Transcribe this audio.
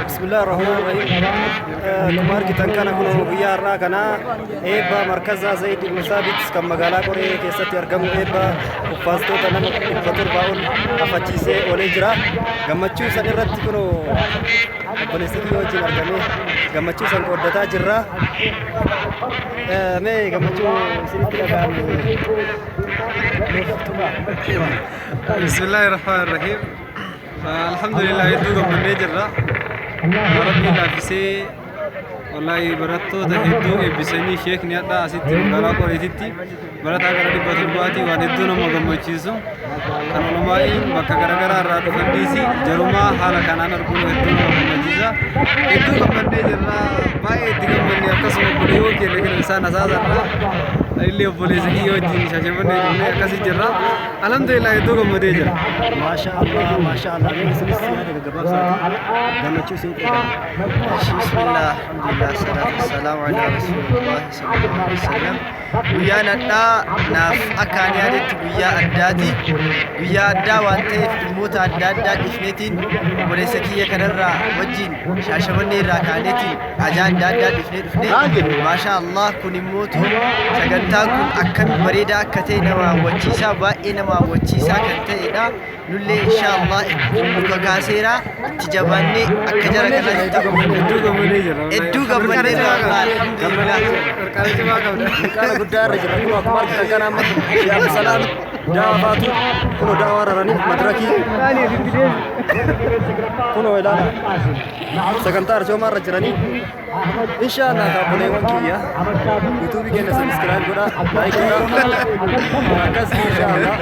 Bismillah ar-Rahmaan ar-Rahiim. Akkuma argitan kana kun guyyaa har'aa kana eebba markazaa Zaid ibn Saabit kan magaalaa Qoree keessatti argamu eebba kuffaastoota nama 700 ol hafachiisee oolee jira. Gammachuu san irratti kun obboleessi kiyya wajjin argamee gammachuu san qooddataa jirra. Mee gammachuu isinitti dhaga'ame nuuf tuqaa. Bismillahirrahmanirrahim. Alhamdulillah, hedduu gammannee jirra. Rabbiin laaffisee, wallahi barattoota hedduu eebbisanii sheekni hadhaa asitti magaalaa Qoreetitti barataa gara 700ti, waan hedduu nama gammachiisu. Kan olomaa'iin bakka garaagaraa irraa dhufaniisi jarumaa haala kanaan arguun hedduu nama gammachiisa. Hedduu gammannee jirra. Baay'ee itti gammanne. Akkasuma obboleewwan keenya kan isaan asaasarraa illee obboleessa kiyya wajjin Shaashamannee dhufnee akkasii jirra. Alhamdulillah, hedduu gammadee jira. Maasha Allah, maasha Allah. Mee isinis yaada gaggabaabsaati gammachuu isinitti dhaga'ame. Bismillah, alhamdulillah, salatu wassalamu ala rasulillah sallallahu alaihi wasallam. Guyyaan hadhaa naaf akka ani yaadetti guyyaa addaati. Guyyaa addaa waan ta'eef dhimmoota adda addaa dhiifneetiin obboleessa kiyya kanarraa wajjin Shaashamannee irraa kaaneetiin ajaa adda addaa dhiifnee dhufne. Maashaa Allah, kun immootu sagantaan kun akkami bareedaa akka ta'e nama hawwachiisaa, baay'ee nama hawwachiisaa kan ta'edha. Nullee inshaa Allah nu kakaaseera, itti jabaannee akka jara kanaatti ta'u. Hedduu gammadee jira. Hedduu gammadee jira, alhamdulillah. Qarqara cimaa qabda. Qarqara guddaa irra jira. Kun akkuma argitan kana amma Sheekh Abdusalaam daawaatu kunoo daawaa raranii madirakii kunoo ilaala, sagantaa arjoomaa irra jiranii. Inshallah, kaabboleewwan kiyya, yuutuubii keenya subscribe godhaa, like godhaa, akkas inshallah.